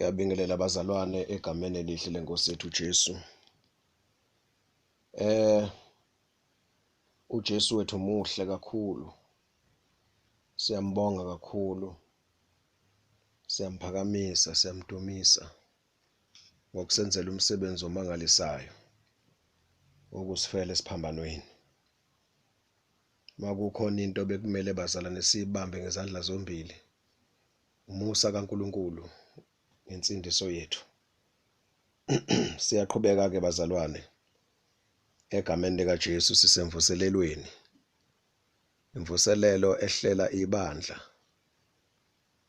Ngiyabingelela abazalwane egameni elihle lenkosi yethu uJesu. UJesu wethu muhle kakhulu. Siyambonga kakhulu. Siyamphakamisa, siyamdumisa ngokusenzela umsebenzi omangalisayo wokusifela esiphambanweni. Makukhona into bekumele bazalwane siyibambe ngezandla zombili, umusa kaNkuluNkulu ngensindiso yethu. Siyaqhubeka ke bazalwane egameni likaJesu sisemvuselelweni. Imvuselelo ehlela ibandla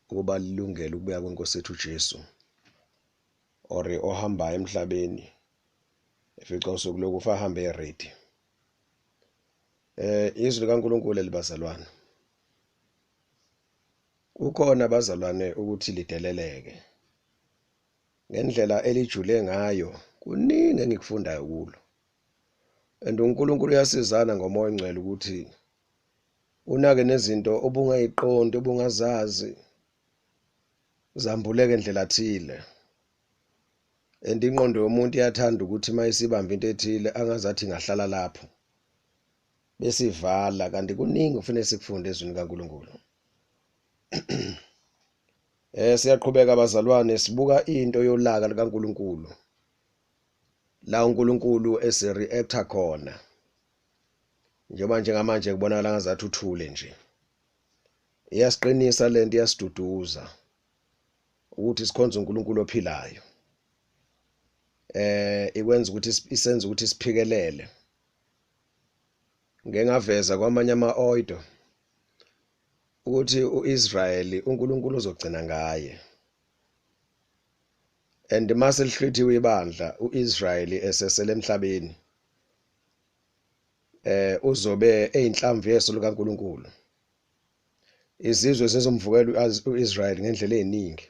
ukuba lilungele ukubuya kwenkosi yethu uJesu. Or ohambayo emhlabeni efica usuku lokufa ahambe ready. Izwi likaNkuluNkulu elibazalwane. Kukhona abazalwane ukuthi lideleleke ngendlela elijule ngayo, kuningi engikufundayo kulo. And uNkulunkulu uyasizana ngomoya ongcwele ukuthi unake nezinto obungayiqondi, obungazazi, zambuleke ndlela thile. And ingqondo yomuntu iyathanda ukuthi mayisibamba into ethile angazathi ingahlala lapho besivala, kanti kuningi kufanele sikufunde ezwini kaNkulunkulu. Siyaqhubeka abazalwane, sibuka into yolaka likaNkulunkulu la uNkulunkulu ese-reactor khona, njengoba njengamanje kubonakala ngazathi uthule nje. Iyasiqinisa lento, iyasiduduza ukuthi sikhonze uNkulunkulu ophilayo. Ikwenza ukuthi isenze ukuthi siphikelele. Ngeke ngaveza kwamanye ama-oido ukuthi uIsrayeli uNkulunkulu uzogcina ngaye. And mase lihlwithiwe ibandla uIsrayeli esesele emhlabeni, uzobe eyinhlamvu yeso likaNkulunkulu. Izizwe zizomvukela uIsrayeli ngendlela eziningi,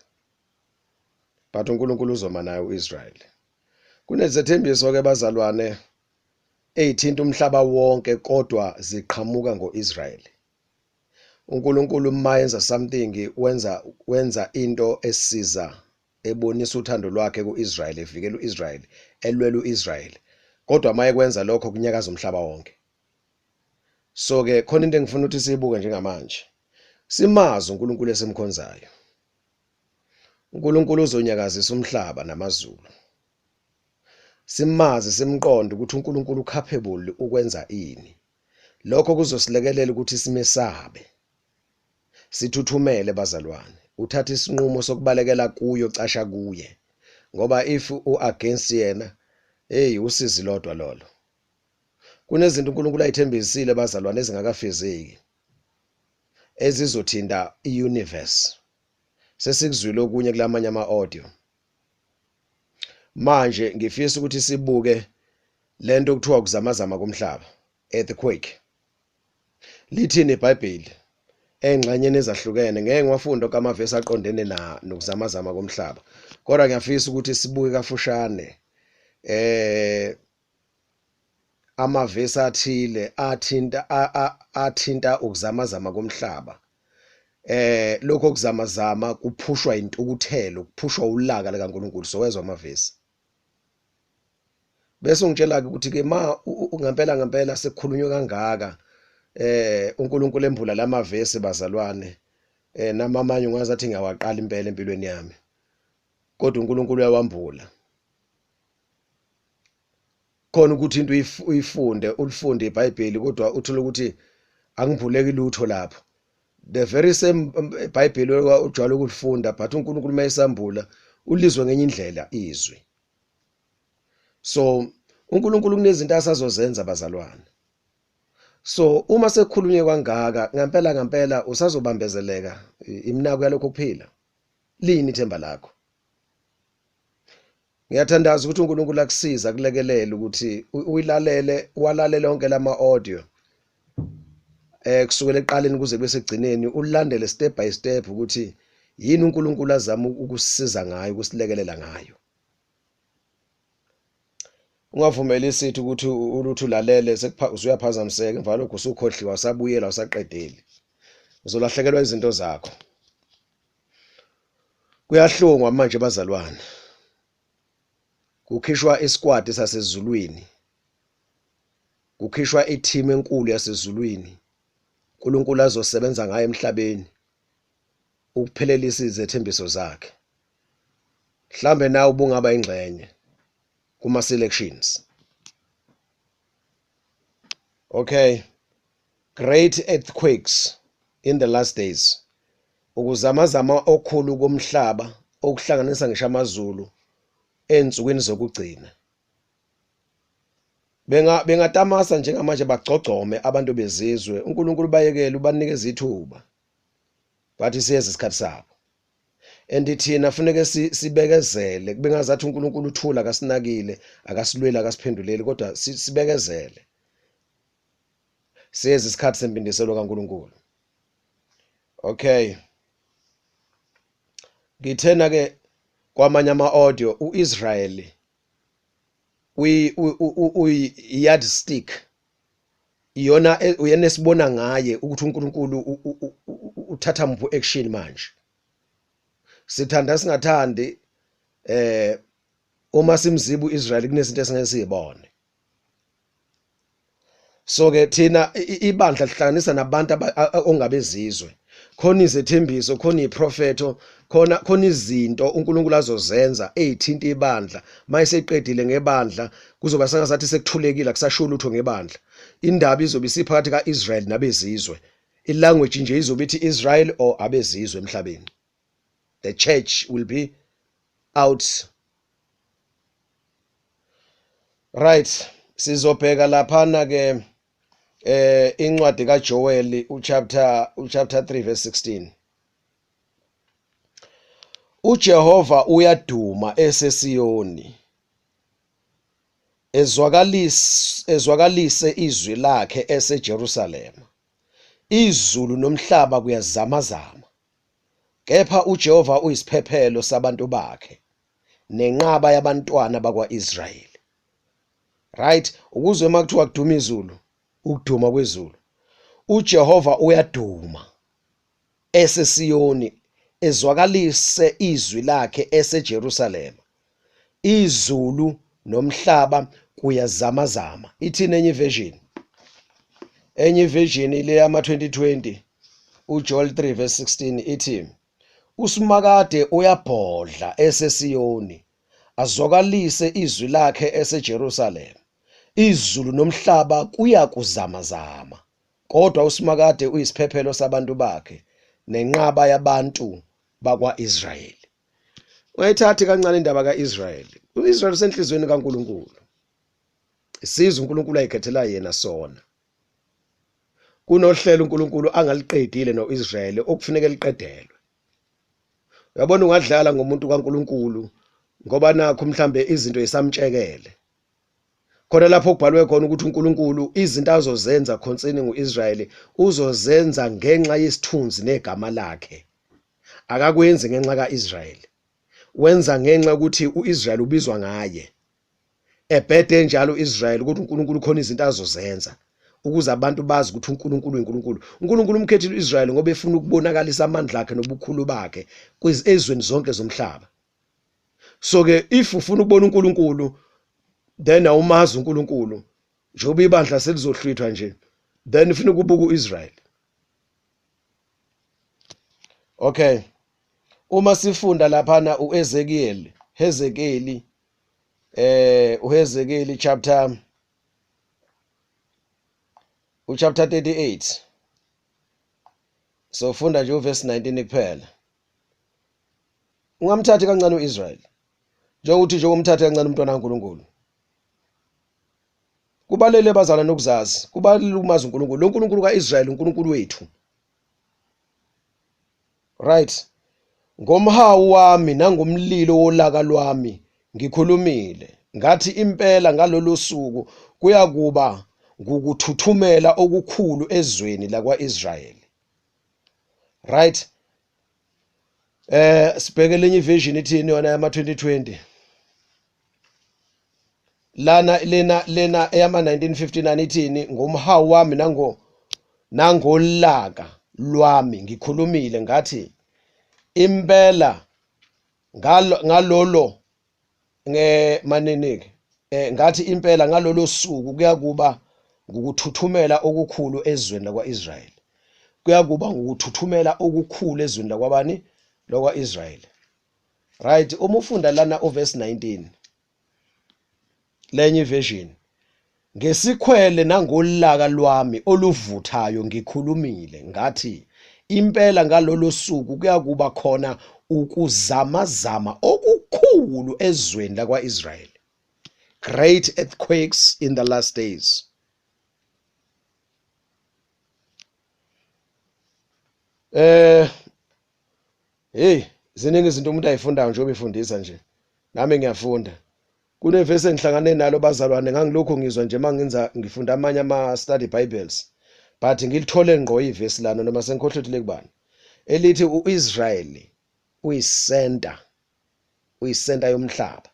but uNkulunkulu uzoma naye uIsrayeli. Kunezethembiso ke bazalwane ezithinta umhlaba wonke kodwa ziqhamuka ngoIsrayeli. uNkulunkulu uma yenza something wenza into esiza ebonisa uthando lwakhe kuIsrayeli, evikela uIsrayeli, elwela uIsrayeli, kodwa maye kwenza lokho kunyakaza umhlaba wonke. So ke khona into engifuna ukuthi siyibuke njengamanje, simazi uNkulunkulu esimkhonzayo. uNkulunkulu uzonyakazisa umhlaba namazulu. Simazi simqonde ukuthi uNkulunkulu ucapable ukwenza ini. Lokho kuzosilekelela ukuthi simesabe, sithuthumele bazalwane. Uthatha isinqumo sokubalekela kuyo, casha kuye, ngoba if u-against yena, hey, usizi lodwa lolo. Kunezinto uNkulunkulu ayithembisile bazalwane ezingakafezeki ezizothinta i-universe. Sesikuzwile okunye kulamanye ama-audio. Manje ngifisa ukuthi sibuke lento okuthiwa ukuzamazama komhlaba, earthquake. Lithini iBhayibheli engxenyeni ezahlukene? Ngeke ngiwafunde onke amavesi aqondene na nokuzamazama komhlaba, kodwa ngiyafisa ukuthi sibuke kafushane amavesi athile athinta ukuzamazama komhlaba. Lokho kuzamazama kuphushwa intukuthelo, kuphushwa ulaka likaNkulunkulu. Sowezwa amavesi bese ungitshela ke ukuthi ke ma ngempela ngempela sekukhulunywe kangaka, uNkulunkulu embula lamavesi bazalwane, nama amanye ungazathi ngiyawaqala impela empilweni yami, kodwa uNkulunkulu uyawambula. Khona ukuthi into uyifunde, ulifunde iBhayibheli, kodwa uthole ukuthi angivuleki lutho lapho. The very same iBhayibheli ojwayele ukulifunda, but uNkulunkulu mayesambula ulizwe ngenye indlela izwi. So uNkulunkulu kunezinto asazozenza bazalwane. So uma sekukhulunywe kangaka, ngempela ngempela usazobambezeleka iminako yalokho kuphila. Lini ithemba lakho? Ngiyathandaza ukuthi uNkulunkulu akusize, akulekelele ukuthi uyilalele, uwalalele onke lama audio kusukela ekuqaleni kuze kube sekugcineni, ulandele step by step ukuthi yini uNkulunkulu azama ukusisiza ngayo, ukusilekelela ngayo. Ungavumeli isithi ukuthi ulutho ulalele usuyaphazamiseka, emva lokho usukhohliwe, usabuyela, usaqedeli, uzolahlekelwa izinto zakho. Kuyahlungwa manje bazalwane. Kukhishwa isquad sasezulwini. Kukhishwa i-team enkulu yasezulwini. uNkulunkulu azosebenza ngayo emhlabeni ukuphelelisa izethembiso zakhe. Mhlambe nawe ubungaba ingxenye kuma selections. Okay. Great earthquakes in the last days. Ukuzamazama okukhulu komhlaba okuhlanganisa ngisho amazulu ensukwini zokugcina. Bengatamasa njengamanje bagcogcome abantu bezizwe, uNkulunkulu bayekele ubanikeza ithuba. Bathi siyeza isikhathi sabo. And thina funeke sibekezele, kube ngazathi uNkulunkulu uthula akasinakile, akasilweli, akasiphenduleli, kodwa sibekezele. Siyeza isikhathi sempindiselo kaNkulunkulu. Okay. Ngithena ke kwamanye ama audio uIsrael uyi yardstick, iyona uyena esibona ngaye ukuthi uNkulunkulu uthatha muphi action manje. Sithanda singathandi, uma simziba uIsrael kunezinto esingesizibone. So ke thina ibandla lihlanganisa nabantu ongabezizwe. Khona izethembiso, khona iprofeto, khona izinto uNkulunkulu azozenza ezithinta ibandla. Mayiseqedile ngebandla kuzoba sengathi sekuthulekile, akusasho lutho ngebandla. Indaba izobe isiphakathi kaIsrael nabezizwe. Ilanguage nje izobe ithi Israel or abezizwe emhlabeni. The church will be out. Right, sizobheka laphana ke incwadi kaJoel uchapter 3 verse 16. uJehova uyaduma eseSiyoni, ezwakalise izwi lakhe eseJerusalema. Izulu nomhlaba kuyazamazama, kepha uJehova uyisiphephelo sabantu bakhe nenqaba yabantwana bakwaIsrayeli. Right, ukuzwe makuthiwa kuduma izulu, ukuduma kwezulu. uJehova uyaduma eseSiyoni, ezwakalise izwi lakhe eseJerusalema. Izulu nomhlaba kuyazamazama. Ithini enye version? Enye version le yama 2020 uJoel 3 verse 16 ithi uSimakade uyabhodla eseSiyoni, azwakalise izwi lakhe eseJerusalema. Izulu nomhlaba kuyakuzamazama, kodwa uSimakade uyisiphephelo sabantu bakhe nenqaba yabantu bakwaIsrayeli. Uyayithatha kancane indaba kaIsrayeli. uIsrayeli usenhlizweni kaNkulunkulu. Isizwe uNkulunkulu ayikhethela yena sona. Kunohlelo uNkulunkulu angaliqedile noIsrayeli okufuneka liqedelwe. Uyabona ungadlala ngomuntu kaNkulunkulu ngoba nakho mhlambe izinto esamtshekele. Khona lapho kubhalwe khona ukuthi uNkulunkulu izinto azozenza concerning uIsrayeli uzozenza ngenxa yesithunzi negama lakhe. Akakwenzi ngenxa kaIsrayeli. Wenza ngenxa ukuthi uIsrayeli ubizwa ngaye. Ebhede njalo uIsrayeli ukuthi uNkulunkulu khona izinto azozenza ukuze abantu bazi ukuthi uNkulunkulu uyiNkulunkulu. uNkulunkulu umkhethile uIsrayeli ngoba efuna ukubonakalisa amandla akhe nobukhulu bakhe ezweni zonke zomhlaba. So ke if ufuna ukubona uNkulunkulu then awumazi uNkulunkulu, njengoba ibandla selizohlwithwa nje, then ufuna ukubuka uIsrayeli. Okay, uma sifunda laphana uEzekiel, Hezekiel, uHezekiel chapter 38. So funda nje uverse 19 kuphela. Ungamthathi kancane uIsrael, njengokuthi nje umthathe kancane umntwana kaNkulunkulu. Kubalele bazalwane nokuzazi, kubalele ukumazi uNkulunkulu. Lo nkulunkulu kaIsrael uNkulunkulu wethu. Right. Ngomhawu wami nangomlilo wolaka lwami ngikhulumile, ngathi impela ngalolu suku kuyakuba ngukuthuthumela okukhulu ezweni lakwaIsrael. Right. Sibheke lenye version ithini yona yama 2020. Lana lena eyama 1959 ithini? Ngomhawu wami nangolaka lwami ngikhulumile ngathi impela Ngalolo ngemanini-ke ngathi impela ngalolo suku kuyakuba ngukuthuthumela okukhulu ezweni lakwa-Israyeli. Kuyakuba ngukuthuthumela okukhulu ezweni lakwabani? Lakwa-Israyeli. Right, uma ufunda lana uverse 19 lenye version, ngesikhwele nangolaka lwami oluvuthayo ngikhulumile ngathi impela ngalolo suku kuyakuba khona ukuzamazama okukhulu ezweni lakwa-Israyeli. Great earthquakes in the last days. Hey, ziningi izinto umuntu ayifundayo njengoba efundisa nje. Nami ngiyafunda. Kunevesi engihlangane nalo bazalwane, ngangilokhu ngizwa nje mangenza ngifunda amanye ama study Bibles. But ngilithole ngqo ivesi lana noma sengikhohlethile kubani. Elithi uIsrael uyisenta, uyisenta yomhlaba.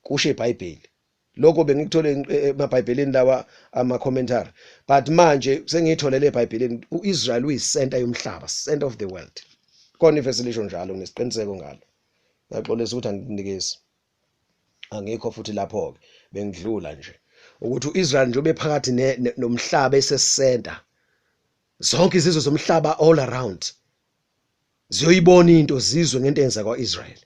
Kusho iBhayibheli. Lokho bengikuthole emaBhayibhelini lawa ama commentary. But manje sengiyitholele eBhayibhelini, uIsrael uyisenta yomhlaba, center of the world. Khona ivesi lisho njalo, nginesiqiniseko ngalo. Ngiyaxolisa ukuthi angikunikezi. Angikho futhi lapho ke, bengidlula nje ukuthi uIsrael nje ubephakathi nomhlaba esesenta. Zonke izizwe zomhlaba all around ziyoyibona into, zizwe ngento eyenza kwaIsrael.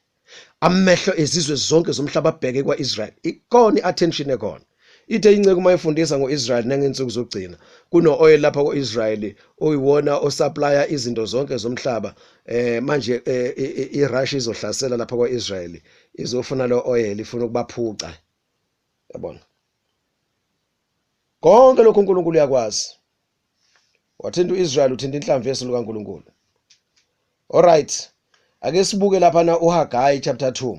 Amehlo ezizwe zonke zomhlaba abheke kwaIsrael. Ikhona iattention ekhona. Ithe inceku uma ifundisa ngoIsrael nangensuku zokugcina, kuno oil lapha kwaIsrael oyiwona osupplier izinto zonke zomhlaba. Manje iRussia izohlasela lapha kwaIsrael, izofuna lo oil, ifuna ukubaphuca. Yabona? Konke lokhu uNkulunkulu uyakwazi. Wathinta uIsrael, uthinta inhlamvu yeso likaNkulunkulu. All right. Ake sibuke lapha na uHagai chapter 2.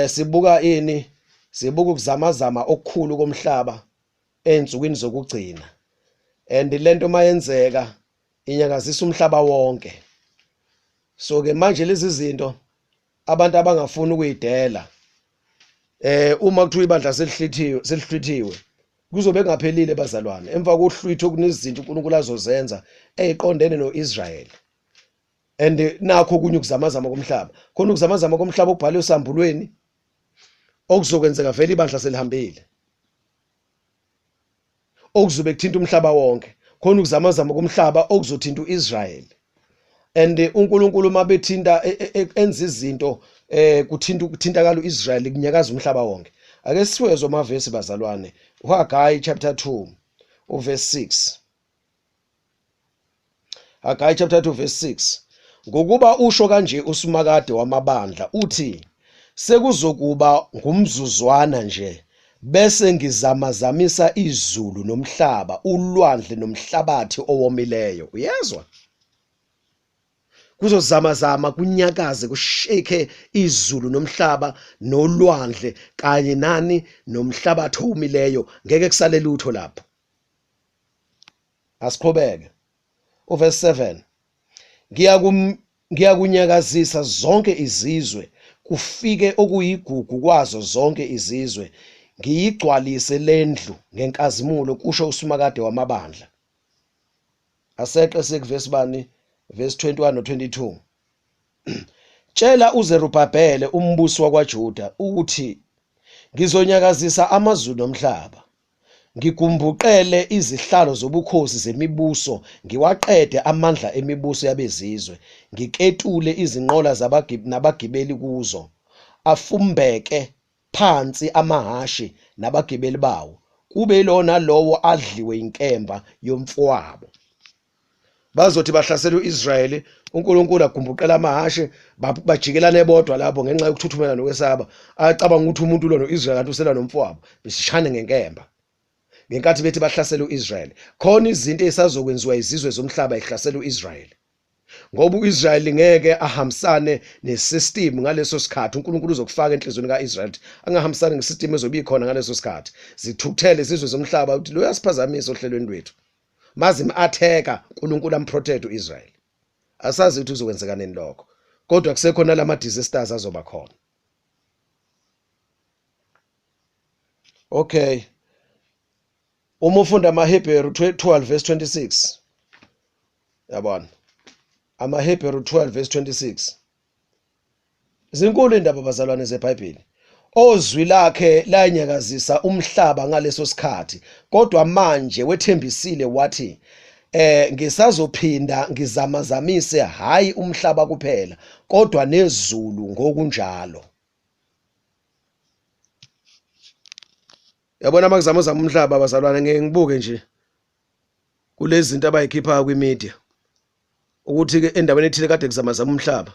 Sibuka ini? Sibuka ukuzamazama okukhulu komhlaba ensukwini zokugcina. And lento mayenzeka inyakazisa umhlaba wonke. So ke manje lezi zinto abantu abangafuni ukuyidela, uma kuthiwa ibandla selihlithiwe, kuzobe kungaphelile bazalwane. Emva kohlwitho kunezinto uNkulunkulu azozenza eziqondene noIsrael. And nakho okunye ukuzamazama komhlaba. Khona ukuzamazama komhlaba okubhalwe esambulweni okuzokwenzeka vele ibandla selihambile, okuzobe kuthinta umhlaba wonke. Khona ukuzamazama komhlaba okuzothinta uIsrael. And uNkulunkulu uma bethinta enza izinto kuthinta ukuthintakala uIsrael, kunyakaza umhlaba wonke. Ake siwezwe amavesi bazalwane. uHagai chapter 2 uverse 6. Hagai chapter 2 verse 6. Ngokuba usho kanje uSimakade wamabandla uthi, sekuzokuba ngumzuzwana nje bese ngizamazamisa izulu nomhlaba, ulwandle nomhlabathi owomileyo. Uyezwa? Kuzozamazama, kunyakaze, kushake izulu nomhlaba nolwandle kanye nani nomhlabathi owomileyo, ngeke kusale lutho lapho. Asiqhubeke. Uverse 7. Ngiyakunyakazisa zonke izizwe, kufike okuyigugu kwazo zonke izizwe, ngiyigcwalise lendlu ngenkazimulo, kusho uSimakade wamabandla. Aseqe sekuvesi bani? Verse 21 no 22. Tshela uZerubhabhele umbusi wakwaJuda ukuthi ngizonyakazisa amazulu nomhlaba, ngigumbuqele izihlalo zobukhosi zemibuso, ngiwaqede amandla emibuso yabezizwe, ngiketule izinqola nabagibeli kuzo, afumbeke phansi amahhashi nabagibeli bawo, kube yilowo nalowo adliwe inkemba yomfowabo. Bazothi bahlasela uIsrayeli, uNkulunkulu agumbuqela amahhashi, bajikelane bodwa lapho ngenxa yokuthuthumela nokwesaba. Acabanga ukuthi umuntu lo noIsrayeli kanti usela nomfowabo, besishane ngenkemba. Ngenkathi bethi bahlasela uIsrayeli, khona izinto ezisazokwenziwa izizwe zomhlaba ihlasela uIsrayeli. Ngoba uIsrayeli ngeke ahambisane nesystem ngaleso sikhathi, uNkulunkulu uzokufaka enhliziyweni kaIsrayeli ukuthi angahambisani nesystem ezobe ikhona ngaleso sikhathi. Zithukuthele izizwe zomhlaba ukuthi lo uyasiphazamisa ohlelweni lwethu. Mazim-atheka, uNkulunkulu amprotect uIsrael. Asazi ukuthi kuzokwenzeka nini lokho, kodwa kusekhona lama disasters azoba khona. Okay, uma ufunda amaHebheru 12 verse 26, yabona amaHebheru 12 verse 26. Zinkulu indaba bazalwane zeBhayibheli. Ozwi lakhe lanyakazisa umhlaba ngaleso sikhathi, kodwa manje wethembisile wathi ngisazophinda ngizamazamise hayi umhlaba kuphela kodwa nezulu ngokunjalo. Yabona makuzamazama umhlaba bazalwane ngeke ngibuke nje kulezi zinto abayikhipha kwi-media ukuthi ke endaweni ethile kade kuzamazama umhlaba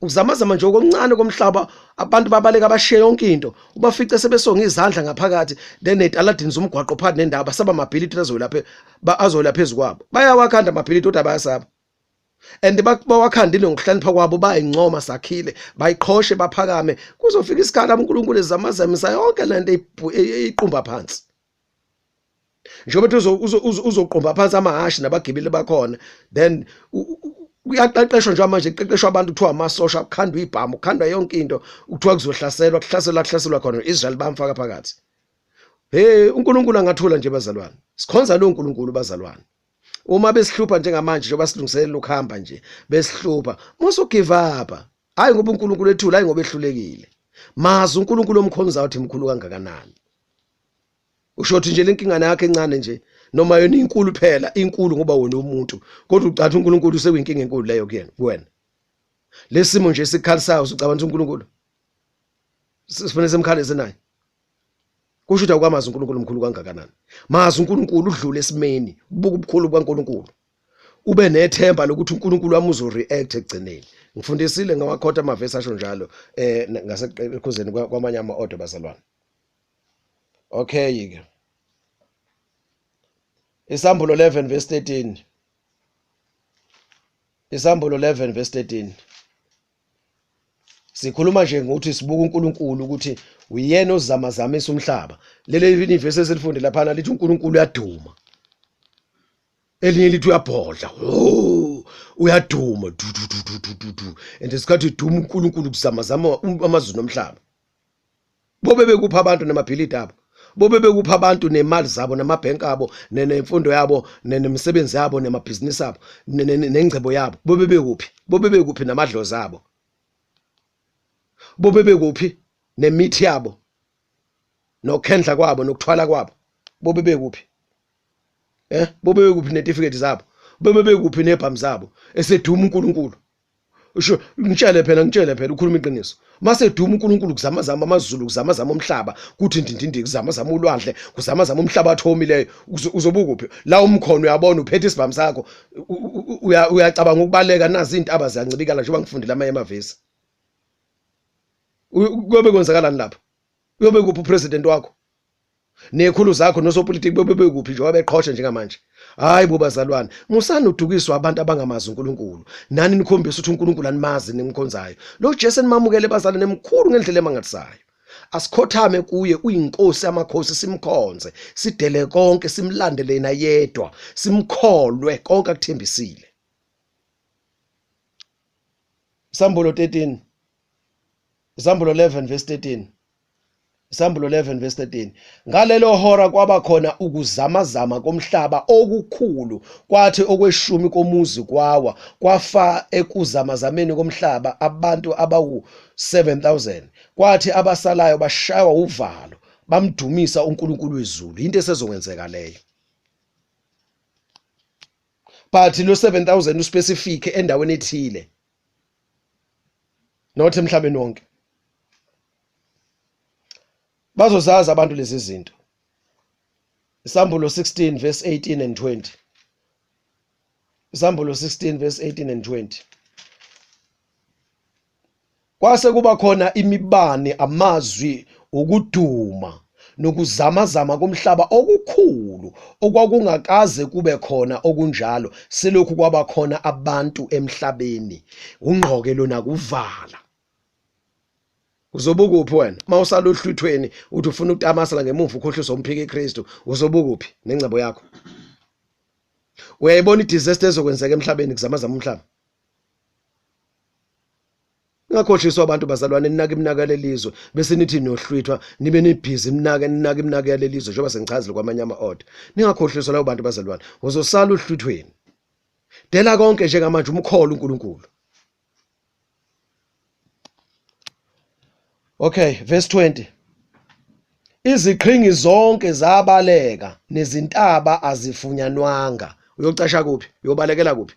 ukuzamazama nje okuncane komhlaba abantu babaleka bashiye yonke into ubafice sebesonga izandla ngaphakathi then etaladini zomgwaqo phakathi nendawo basaba amabhilidi azoyilapha azoyila phezu kwabo bayawakhanda amabhilidi kodwa bayasaba and bawakhandile ngokuhlakanipha kwabo bayincoma sakhile bayiqhoshe baphakame kuzofika isikhala uNkulunkulu ezamazamisa yonke lento iqumba phansi njengoba ethi uzoqumba phansi amahhashi nabagibeli bakhona then kuyaqeqeshwa nje manje kuqeqeshwa abantu kuthiwa amasosha kukhandwa ibhamu kukhandwa yonke into kuthiwa kuzohlaselwa kuhlaselwa kuhlaselwa khona uIsrael bamfaka phakathi hey uNkulunkulu angathula nje bazalwane sikhonza lo uNkulunkulu bazalwane uma besihlupha njengamanje njengoba silungiselela ukuhamba nje besihlupha musu give up hayi ngoba uNkulunkulu ethula hayi ngoba ehlulekile mazi uNkulunkulu omkhonzayo uthi mkhulu kangakanani usho ukuthi nje lenkinga yakhe encane nje noma yona inkulu phela inkulu ngoba wena umuntu kodwa ucathi uNkulunkulu usekuyinkinga enkulu leyo kuyena kuwena lesimo nje esikhalisayo usucabanga ukuthi uNkulunkulu sifanele simkhalise naye kusho ukuthi awukamazi uNkulunkulu mkhulu kangakanani mazi uNkulunkulu udlule esimeni ubuka ubukhulu bukaNkulunkulu ube nethemba lokuthi uNkulunkulu wami uzoreact ekugcineni ngifundisile ngawakhotha amavesi asho njalo eh ngaseqekhuzeni kwamanye ama-order bazalwane okay ke Isambulo 11 verse 13 Isambulo 11 verse 13 Sikhuluma nje ngokuthi sibuka uNkulunkulu ukuthi uyena ozamazamisa umhlaba. Leli ivesi esilifunde laphana lithi uNkulunkulu uyaduma. Elinye lithi uyabhodla. Oh, uyaduma du du du du du du. And isikhathi duma uNkulunkulu kuzamazama amazulu nomhlaba. Bobe bekupha abantu namabhilidi abo. Bobe bekupha abantu nemali zabo namabhenki abo nemfundo yabo nemisebenzi yabo nemabhizinisi abo nengcebo yabo. Bobe bekuphi? Bobe bekuphi namadlozi abo? Bobe bekuphi nemithi yabo? Nokhendla kwabo nokuthwala kwabo. Bobe bekuphi? Eh, bobe bekuphi netifiketi zabo? Bobe bekuphi nebhamu zabo? Eseduma uNkulunkulu. Usho ngitshele phela ngitshele phela ukhuluma iqiniso. Mase duma uNkulunkulu kuzamazama amazulu kuzamazama umhlaba kuthi ndindindi kuzamazama ulwandle kuzamazama umhlaba athomileyo uzobukuphi la umkhono uyabona uphethe isibhamu sakho uyacabanga ukubaleka nazi intaba ziyancibikala njengoba ngifundile amanye amavesi. Kuyobe kwenzakalani lapho? Uyobe kuphi upresident wakho? Nekhulu zakho nosopolitiki bebe bekuphi njengoba beqhosha njengamanje? Hayi bo bazalwane, musani udukiswa abantu abangamazi uNkulunkulu. Nani nikhombisa ukuthi uNkulunkulu animazi nimkhonzayo. Lo Jesu enimamukele bazalwane mkhulu ngendlela emangalisayo. Asikhothame kuye uyinkosi yamakhosi simkhonze, sidele konke simlandele yena yedwa, simkholwe konke akuthembisile. Isambulo 13 Isambulo 11 verse 13 Isambulo 11 verse 13 Ngalelo hora kwaba khona ukuzamazama komhlaba okukhulu kwathi okweshumi komuzi kwawa kwafa ekuzamazameni komhlaba abantu abawu 7000 kwathi abasalayo bashaywa uvalo bamdumisa uNkulunkulu wezulu into esezokwenzeka leyo but lo 7000 uspecific endaweni ethile not emhlabeni wonke bazozazi abantu lezi zinto isambulo 16 verse 18 and 20 isambulo 16 verse 18 and 20 kwase kuba khona imibane amazwi ukuduma nokuzamazama komhlaba okukhulu okwakungakaze kube khona okunjalo selokhu kwaba khona abantu emhlabeni ungqoke lona kuvala uzobukuphi wena uma usala ohlwithweni uthi ufuna ukutamasela ngemuva ukhohlisa umphiki Kristu uzobukuphi nengcebo yakho uyayibona i-disaster ezokwenzeka emhlabeni kuzamazama umhlaba Ningakhohliswa abantu bazalwane ninake iminaka yalelizwe bese nithi niyohlwithwa nibe nibhizi iminaka ninake iminaka yalelizwe njengoba sengichazile kwamanye ama-order. Ningakhohliswa labo bantu bazalwane uzosala uhlwithweni. Dela konke njengamanje umkholo uNkulunkulu. Okay, verse 20. Iziqhingi zonke zabaleka nezintaba azifunyanwanga. Uyocasha kuphi? Uyobalekela kuphi?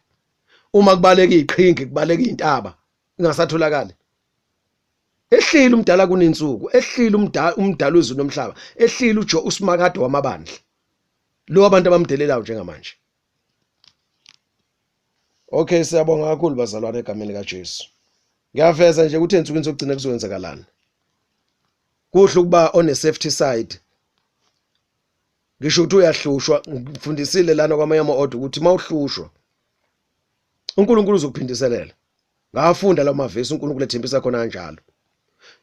Uma kubaleka iziqhingi, kubaleka izintaba, ingasatholakali. Ehlile umdala kunensuku, ehlile umdala wezulu nomhlaba, ehlile uJo uSimakade wamabandla. Lo abantu abamdelelayo njengamanje. Okay, siyabonga kakhulu bazalwane egameni likaJesu. Ngiyaveza nje ukuthi ensukwini zokugcina kuzowenzakalani. Kuhle ukuba on a safety side. Ngisho ukuthi uyahlushwa, ngifundisile lana kwamanye ama-order ukuthi mawuhlushwa uNkulunkulu uzokuphindiselela. Ngafunda lawo mavesi uNkulunkulu ethembisa khona kanjalo.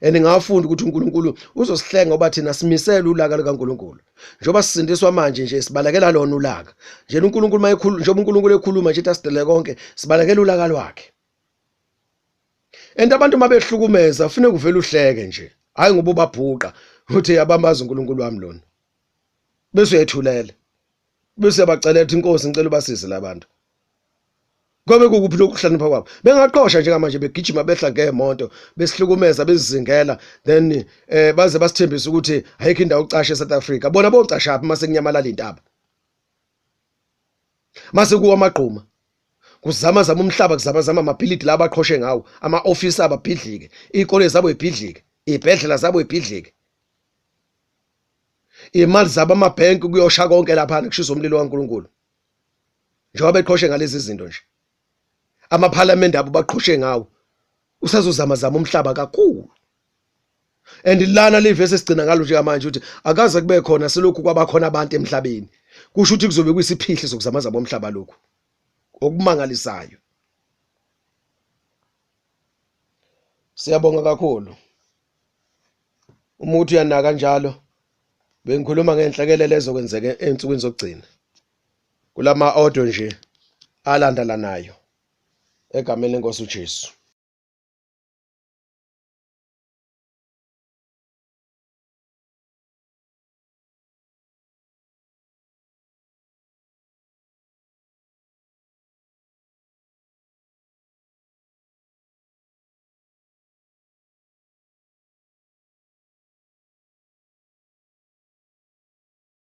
And ngafunda ukuthi uNkulunkulu uzosihlenga ngoba thina simisele ulaka lukaNkulunkulu. Njengoba sisindiswa manje nje sibalekela lona ulaka. Nje uNkulunkulu mayekhuluma, njengoba uNkulunkulu ekhuluma nje asidele konke, sibalekela ulaka lwakhe. And abantu mabehlukumeza kufuneka uvele uhleke nje. Hayi ngoba ubabhuqa uthi abamazi uNkulunkulu wami lona. Bese uyethulela. Bese uyabacelela ukuthi inkosi ngicela ubasize labantu. Kobe kukuphi lokuhlakanipha kwabo? Bengaqosha njengamanje begijima behla ngemoto, besihlukumeza bezizingela, then baze basithembise ukuthi ayikho indawo ucashe eSouth Africa. Bona bocasha phi mase kunyamalala intaba? Mase kuwa amagquma. Kuzama zama umhlaba, kuzama zama amabhilidi la abaqhoshe ngawo, ama office ababhidlike, izikole zabo ibhidlike, izibhedlela zabo ibhidlike. Imali zabo amabhenki kuyosha konke lapha kushisa umlilo kaNkuluNkulu. Njengoba beqhoshe ngalezi zinto nje. Amaphalamende abo baqhoshe ngawo. Usazozama zama umhlaba kakhulu. And lana livesi esigcina ngalo njengamanje ukuthi akaze kube khona selokhu kwabakhona abantu emhlabeni. Kusho ukuthi kuzobe kuyisiphihli sokuzamazama umhlaba lokhu. Okumangalisayo. Siyabonga kakhulu. Uma uthi uyanaka kanjalo bengikhuluma ngenhlekelele ezokwenzeka ezinsukwini zokugcina. Kulama audio nje alandalanayo egameni lenkosi uJesu.